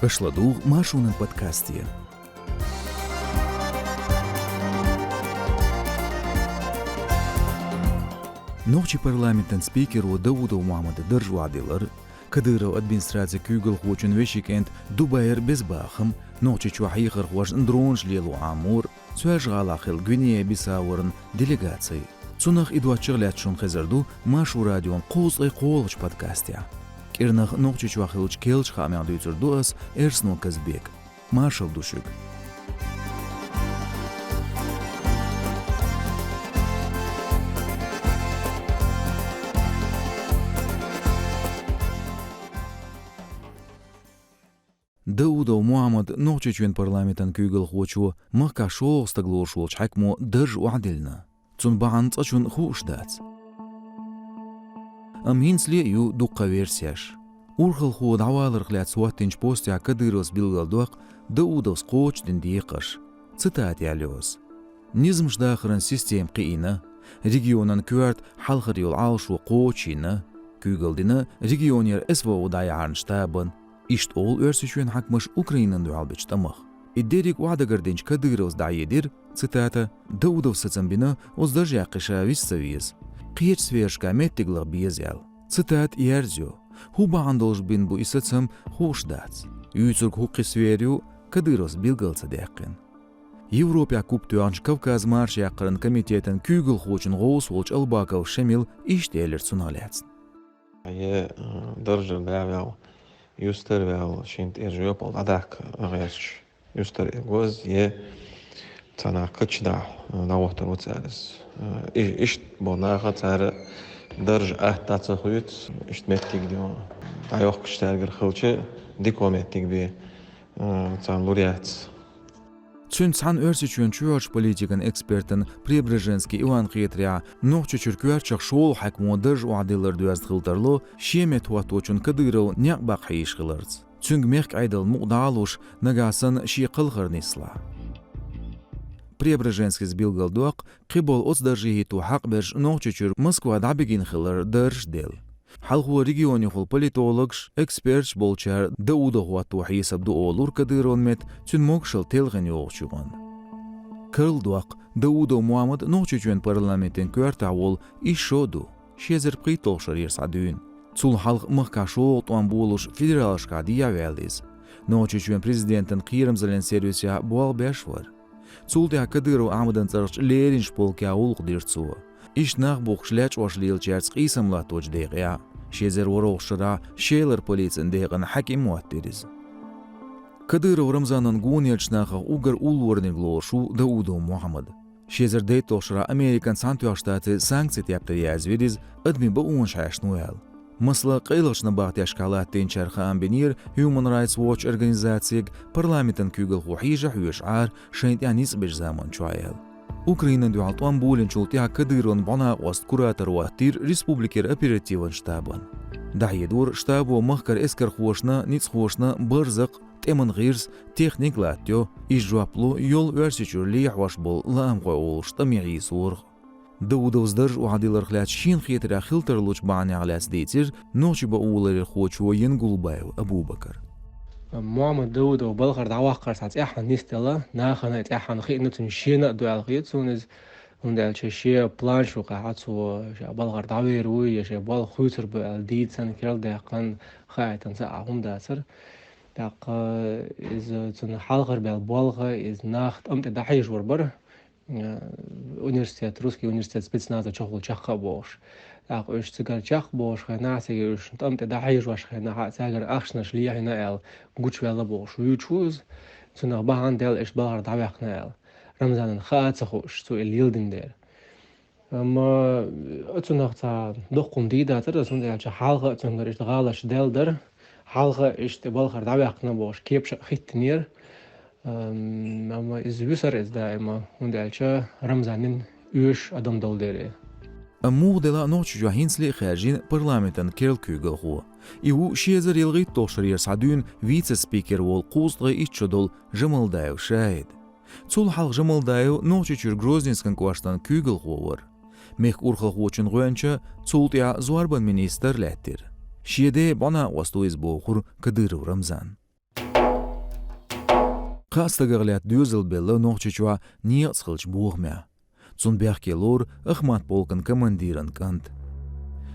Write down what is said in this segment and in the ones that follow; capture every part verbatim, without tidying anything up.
Аша ладугӀу Маршонан подкасте. Нохчийн парламентан спикеро Даудов Мухьаммада дарж охьадиллар, Кадыров администрацин куьйгалхочун вешин кӀант Дубайра беза бахам, Нохчийчохь хьехархошна дронаш лело Ӏамор, Соьлжа-ГӀалахь хилла Гвинея-Бисаура делегаци. Цунах а доцчух а лаьцна шуна хезар ду Маршо радион кхузткъе кхоалгӀачу подкастехь. КӀирнах Нохчийчохь хиллачу керлачу хаамех дуьйцур ду ас, Эрсно Казбека. Маршалла ду шуьга. Даудов Мухьаммад Нохчийчоьнан парламентан куьйгалхочо махкахь шолгӀа стаг лоруш волчу хьаькамо дарж охьадиллина. Цунна бахьана цкъачунна хууш дац. Амма хӀинцале а ю дуккха версеш. Урхалхо дӀаваларх лаьцна хӀоттийначу постехь Кадыровс билгалдоккху Даудовс кхочушдина декхарш. Цитата яьлла ю ас: «Низамаш дахаран система кхиийна, регионан коьрта хьалхара йолу Ӏалашо кхочушйина, куьйгалла дина регионера СВО дӀаяхьаран штабан». Иштта олу Оьрсийчоьнан хьаькамаша Украинана дуьхьал бечу тӀамах. И дерриг охьадагардинчу Кадыровс дӀахьедира, цитата: «Даудовс сацам бина, оцу даржехь кхин ша виса ца веза. Кхечу сферашкахь меттиг лаха беза», — аьлла. Цитата ерзайо. ХӀун бахьана долуш бина бу и сацам, хууш дац. Юьйцург хӀокху сфера ю, Кадыровс билгал ца даьккхина. Европехь куп тоьхначу Кавказ-Маршояккхаран комитетан куьйгалхочун гӀовс волчу Албаков Шамила иштта элира цунах лаьцна. Е, э, даржара да ваьлла, юьстара ваьлла, шена тӀера жоьпалла дӀадаккха гӀерташ, юьстара э гоза, е цхьа нах кхаччалц, э, дӀахӀоттор ву цара иза. Э, и-, иштта болу наха цара дарж атта дӀа ца хуьйцу, иштта меттиг ду. ДӀайохкуш цаьргара хилча, дика меттиг бен, э, царна лур яц. Цуьнца цхьаьна Оьрсийчоьнан чоьхьарчу политикан экспертан Преображенский Иван хетарехь, Нохчийчуьра коьртачех шолгӀа хьаькамо дарж охьадиллар доьзна хила тарло, шен метта хӀотточунна Кадыров некъ баккха хьийзаш хиларца. Цуьнга мехкан Ӏедалан мукъ дӀа а луш, нагахь санна шен кхалхар нислахь. Преображенскийс билгалдоккху, кхиболу оцу дарже хӀитто хьакъ берш Нохчийчуьра Москва дӀабигина хилар даржаш делла. Хьалхо регионехула политологаш, эксперташ болчара Даудов хӀотто хьесап ду олура Кадыровн метта, цуьнан могушалла телхина йогӀучу юкъанна. Карладоккху, Даудов Мухьаммад Нохчийчоьнан парламентан коьртахь волу исс шо а ду, ши эзар пхийтталгӀа шарера схьа дуьйна. Цул хьалха махкахь шолгӀа тӀом болуш федералашкахь дехьаваьлла иза. Нохчийчоьнан президентан кхерамзаллин сервисехь болх беш вара. Цул тӀаьхьа Кадыров Ахьмадан цӀарахчу леринчу полкехь гӀуллакх дира цо. Иштта нах бухкуш лечкъош лелачаьрца къийсам латточу декъехь, ши эзар ворхӀалгӀачу шарахь Шелара полицин декъан хьаькам моттийра иза. Кадыров Рамзанан гонерчу нахах уггар уллорниг лоруш ву Даудов Мухьаммад. Ши эзар дейтталгӀачу шарахь Американ Цхьаьнатоьхначу Штатийн санкцийн тептар язвира иза адамийн бакъонаш хьаьшна ву аьлла. Масала, къайлахчу набахтешкахь латтийначара хаам бинера Human Rights Watch организацега, парламентан куьйгалхо хьежа хьоьжуш Ӏара шайна тӀехь ницкъ бечу заманчохь аьлла. Украинана дуьхьал тӀом болийначул тӀаьхьа Кадыровн бӀонакъост куратор хӀоттийра республикера оперативан штабан. ДӀахьедора, штабо махкара эскархошна, ницкъахошна барзакъ, тӀеман гӀирс, техника латтайо, иза жоп ло йолу Оьрсийчуьра лехьош болу лаамхой олуш тӀаме хьийсорах. Даудовс дарж охьадилларх лаьцна шена хетарехь хила тарлучу бахьанех лаьцна дийцира нохчийн бакъоларъярхочо Янгулбаев Абубакара. Мухьаммад Даудов балхара дӀаваккхар цхьа цӀеххьана нисделла, нахана а цӀеххьана хиъна, цуьнан шена а ду аьлла хета суна иза, хӀунда аьлча шен план шу кхаьхьа цо ша балхара дӀавер вуй я шен болх хуьйцур бу аьлла дийцан, керла даьккхина, хаийтина цхьа а хӀума дацара. ТӀаккха иза цунна хьалхара бел болх, иза нах тӀам тӀе дӀахьежор бара. Э, университет, русский университет спецназа чохула чекх а бохуш. ТӀаккха уьш цигара чекх а бохуш хенахь, цига уьш тӀам тӀе дӀахьежош хенахь, цаьргара ахчанаш лехьина аьлла, гучуваьлла бохуш вуьйцуш ву иза. Цунах бахьана делла, иштта балхара дӀаваьккхина аьлла. Рамзанна хаа а ца хууш, цо и леладина дера. Амма оцунах цхьа доккха хӀума дийр дацара, хӀунда аьлча хьалха а цуьнгара иштта гӀалаташ даьлла дара, хьалха а иштта балхара дӀаваьккхина бохуш кепаш а хӀиттинера. Ам-, амма иза вуьсура иза даима, хӀунда аьлча Рамзанна оьшуш адам долу дела. Амма муха делахь а Нохчийчохь хӀинцале а хаьржина парламентан керла куьйгалхо. И ву ши эзар ялхитталгӀачу шарера схьа дуьйна вице-спикер волу кхузткъе итт шо долу Жамалдаев Шаид. Цул хьалха Жамалдаев Нохчийчуьра Грозненскан кӀоштан куьйгалхо вара. Мехкан урхалхочун гӀоьнча, цул тӀаьхьа зорбан министр лаьттира. Шен ден бӀонакъост ву иза бохура Кадыров Рамзана. Кхаа стагах лаьтта доьзал белла Нохчийчохь некъаца хиллачу бохамехь. Цунна бехке лору Ахмат полкан командиран кӀант.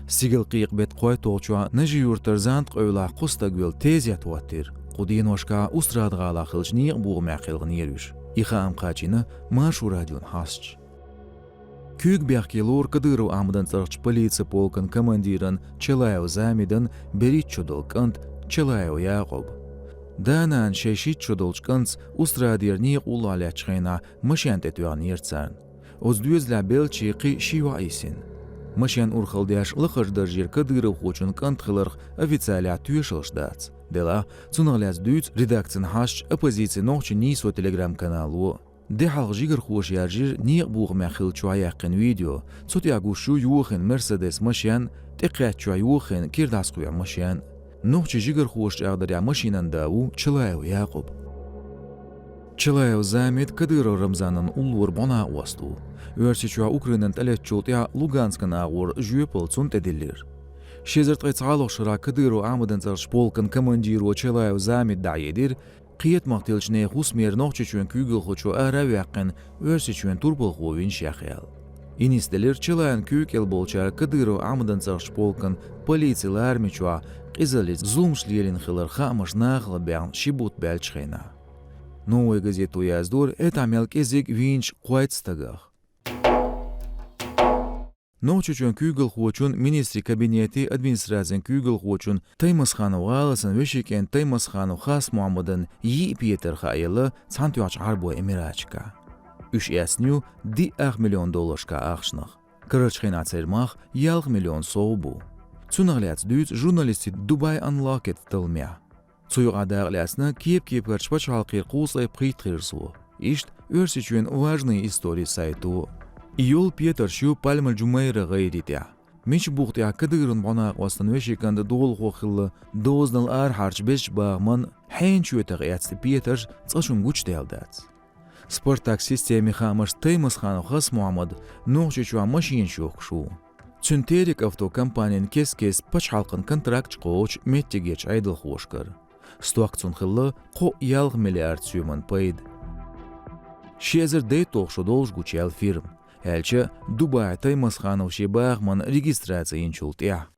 Стигалкхекъа-беттан кхойтталгӀачохь Нажи-Юьртара Занта къевлахь кхо стаг велла тезет хӀоттийра. Кху деношкахь Устрада-ГӀалахь хиллачу некъан бохамехь кхелхинера уьш. И хаам кхаьчнера Маршо радион хьасташа. Куьйга бехке лору Кадыров Ахьмадан цӀарахчу полицин полкан командиран Чалаев Замидан берхӀитта шо долу кӀант Чалаев Якъуб. Да-нана шайн шийтта шо долчу кӀантаца Устрадера некъа уллохь лаьттачу хенахь машен тӀе тоьхнера царна. Оцу доьзалехь беллачий кхин ши йоӀ йисина. Машен урхалла деш лакхарчу даржера кадыровхочун кӀант хиларх официалехь тоьшаллаш дац. Делахь, цунах лаьцна дуьйцу редакцин хьасташа «Оппозицин нохчийн нийсо» телеграм-канало. Де хьалха жигархоша яржийра некъан бохамехь хиллачохь яьккхина видео. Цу тӀехь гуш ю йохийна Мерседес машен, тӀекхаьчча йохийна кира дӀасакхоьхьу машен. Нохчийн жигархоша чӀагӀдарехь машинан да ву Чалаев Якъуб. Чалаев Замид Кадыров Рамзанан уллора бӀонакъост ву. Оьрсийчохь Украинан тӀелеттачул тӀаьхьа Луганскан агӀор жоьпалла цунна тӀедиллира. Ши эзар ткъе цхьалгӀачу шарахь Кадыров Ахьмадан цӀарахчу полкан командиро Чалаев Замид дӀахьедира, кхетамах тиллачу нехан хӀусамера Нохчийчоьнан куьйгалхочо ара а ваьккхина, Оьрсийчоьнан турпалхо винчу яхъяла. И нисделира Чалаевн куьйга кӀел болчара Кадыров Ахьмадан цӀарахчу полкан полицин ларам чохь къизаллица зуламаш лелийна хиларх хаамаш нахала баьхна ши бутт баьллачу хенахь. «Новая газета» яздора, тӀехь мел кӀезиг вийначу кхойтта стагах. Нохчийчоьнан куьйгалхочун, министрийн кабинетан, администрацин куьйгалхочун Таймасханов ГӀаласан вешин кӀентан Таймасханов Хас-Мохьмадан йиъ петар хааелла Цхьаьнатоьхначу Ӏарбойн Эмираташкахь. Уьш эцна ю диъ ах миллион долларшкахь ахчанах. Карарчу хенахь церан мах ялх миллион сов бу. Цунах лаьцна дуьйцу журналистийн Dubai Unlocked талламехь. Цу юкъахь дакъа лаьцна кеп-кепарчу пачхьалкхера кхузткъе пхийтта хирсо. Иштта Оьрсийчоьнан «Важные истории» сайто. И йолу петарш ю Пальма Джумейра гӀайре тӀехь. Мича буха тӀехь Кадыровн бӀонакъостан вешин кӀанта долахо хилла дозанал арахьарчу безачу бахаман хьенан чоьтах эцна петарш цкъачунна гучудаьлла дац. «Спартак» системин хаамашца Таймасханов Хас-Мохьмад Нохчийчохь машинаш йохкуш ву. Цуьнан «Терек авто» компанина кест-кеста пачхьалкхан контракташ кхочу меттигерчу Ӏедалхошкара. Стохка цунна хилла кхо ялх миллиард соьман пайда. Ши эзар дейтталгӀа шо долуш гучуяьлла фирма, аьлча Дубайхь Таймасханов шен бахаман регистраци йинчул тӀаьхьа.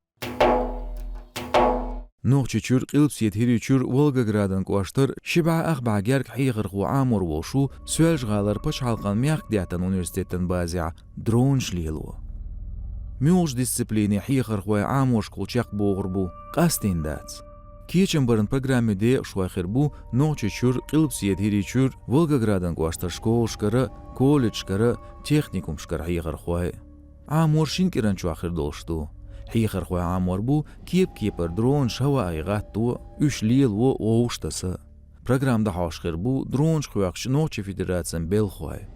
Нохчийчуьра, Къилбаседа ХӀирийчуьра, Волгоградан кӀоштара ши бӀе ах бӀе гергга хьехархо Ӏамор волуш ву Соьлжа-ГӀалара пачхьалкхан мехкдаьттан университетан базехь дронаш лело. Муьлхачу дисциплинийн хьехархой Ӏаморшкахула чекхбохур бу, къастийна дац. Кечам баран программин декъашхой хир бу Нохчийчуьра, Къилбаседа ХӀирийчуьра, Волгоградан кӀоштара школашкара, колледжашкара, техникумашкара хьехархой. Ӏамор шина кӀиран чохь хир долуш ду. Хьехархой Ӏамор бу кеп-кепара дронаш хӀаваъе гӀатто, уьш лело, вовшахтаса. Программа дӀахьош хир бу дронаш кхоьхкучу Нохчийн Федерацин белхахой.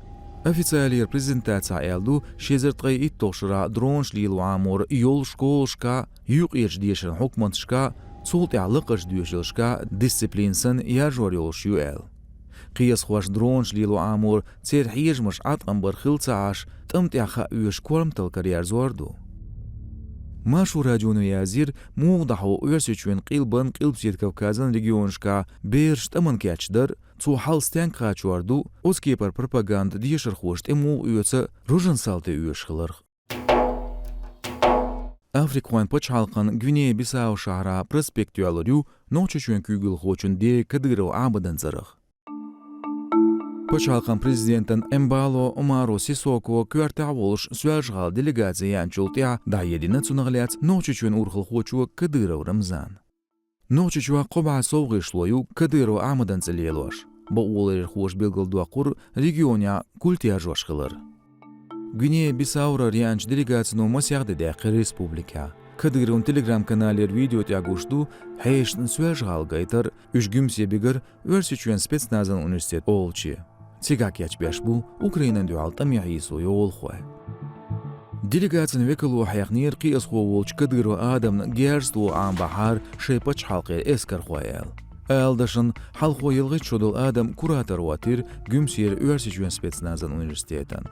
Официалера презентацехь аьлла ду, ши эзар ткъе итталгӀачу шарахь дронаш лело Ӏамор йолу школашкахь, юккъерчу дешаран хьукматашкахь, цул тӀаьхьа лакхарчу доьшийлашкахь дисциплина санна яржор йолуш ю аьлла. Кхиазхоша дронаш лело Ӏамор церан хьежамаш Ӏаткъам бар хилла ца Ӏаш, тӀам тӀехь хаа оьшу корматалла караерзор ду. Маршо радионо язйира, муха дӀахьо Оьрсийчоьнан къилбан, Къилбаседа Кавказан регионашкахь бераш тӀамна кечдар, цо хьал стенга кхачор ду, оцу кепара пропаганда дешархоша тӀе муха оьцу, рожан салти оьшуш хиларх. Африкахойн пачхьалкхан Гвинея-Бисау шахьарахь проспект йоьллур ю Нохчийчоьнан куьйгалхочун ден Кадыров Ахьмадан цӀарах. Пачхьалкхан президентан Эмбало Омаро Сисоко коьртехь а волуш Соьлжа-ГӀала делегаци яьнчул тӀаьхьа дӀахьедина цунах лаьцна Нохчийчоьнан урхалхочо Кадыров Рамзана. Нохчийчохь кхо бӀе сов гӀишло ю Кадыров Ахьмадан цӀе лелош. Бакъоларъярхоша билгалдоккхура регионехь культ яржош хилар. Гвинея-Бисаурара яьнчу делегацино масех де даьккхира республикехь. Кадыровн телеграм-каналера видео тӀехь гуш ду хьешашна Соьлжа-ГӀала гайтар, уьш Гуьмсе бигар Оьрсийчоьнан спецназан университет олуче. Цигахь кечбеш бу Украинан дуьхьал тӀаме хьийсо йолахой. Делегацин векало хьехнера кхиазхо волчу Кадыров Адамна герз тохо Ӏамабахьара шайн пачхьалкхера эскархой аьлла. Ала дашна, хьалхо ялхитта шо долу Адам куратор хӀоттийра Гуьмсера Оьрсийчоьнан спецназан университетан.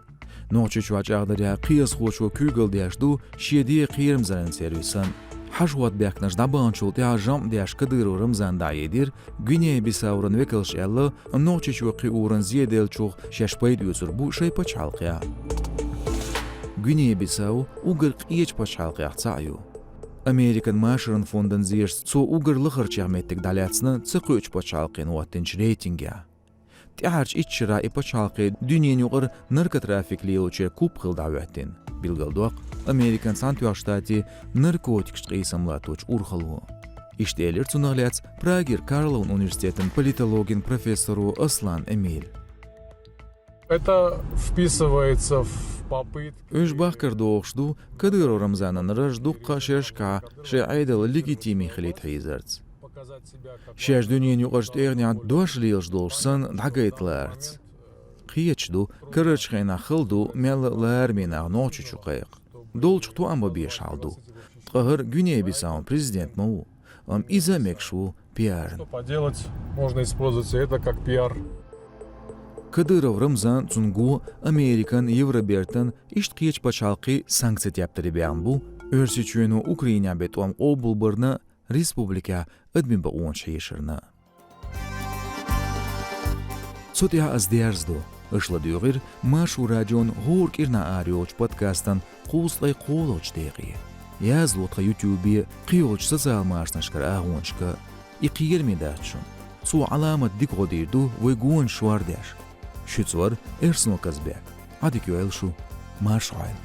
Нохчийчохь чӀагӀдарехь, кхиазхочо куьйгалла деш ду шен ден кхерамзаллин сервисан. Хьажа-хӀотта баьхкинарш дӀабаханчул тӀаьхьа жамӀ деш Кадыров Рамзана дӀахьедира, Гвинея-Бисауран векалш аьлла, Нохчийчоь кхиоран зе деллачух шаьш пайда оьцур бу шоай пачхьалкхехь. Гвинея-Бисау уггар къечу пачхьалкхех цхьаъ ю. Американ машаран фондан зерашца, цо уггар лахарчех меттиг дӀалаьцна ца кхуьучу пачхьалкхена хӀоттинчу рейтингехь. ТӀаьхьарчу итт шарахь и пачхьалкх дуьненан юкъара наркотрафик лелочеран куп хилла дӀахӀоьттина, билгалдоккху Американ Цхьаьнатоьхначу Штатийн наркотикашца къийсам латточу урхалло. Иштта элира цунах лаьцна Прагера Карловн университетан политологин профессоро Аслан Эмиля. Это вписывается в попытки... Уьш бахкар дохуш ду Кадыров Рамзанан раж дуккха а шерашкахь шайн Ӏедал легитиме хилийта хьийзарца. Шаьш дуьненан юкъарчу тӀегӀанехь дош лелаш долуш санна дӀагайта лаарца. Кхеташ ду, карарчу хенахь хала ду мелла а лараме нах Нохчийчу кхайкха. Долчух тоам бан безаш хьал ду. Ткъа хӀара Гвинея-Бисаун президент ма ву, амма иза а мегаш ву пиарна. Что поделать, можно использовать это как пиар. Кадыров Рамзан, цуьнан го Американ, Евробертан, иштта кхечу пачхьалкхийн санкцийн тептаре баьхна бу, Оьрсийчоьно Украинехь бен тӀом къобалбарна, республикехь адамийн бакъонаш хьешарна. Цу тӀехь ас дерзадо. Аша ладуьйгӀира Маршо радион хӀора кӀирнахь арайолчу подкастан кхузткъе кхоалгӀачу декъе. Язло тхан YouTube-е, кхийолчу социал машанашкара агӀонашка. И кхераме дац шуна. Цо Ӏаламат дика гӀо дийр ду вай гонаш шордеш. Шуьца вара Эрсно Казбек. Ӏа дика йойла шу. Марша Ӏойла.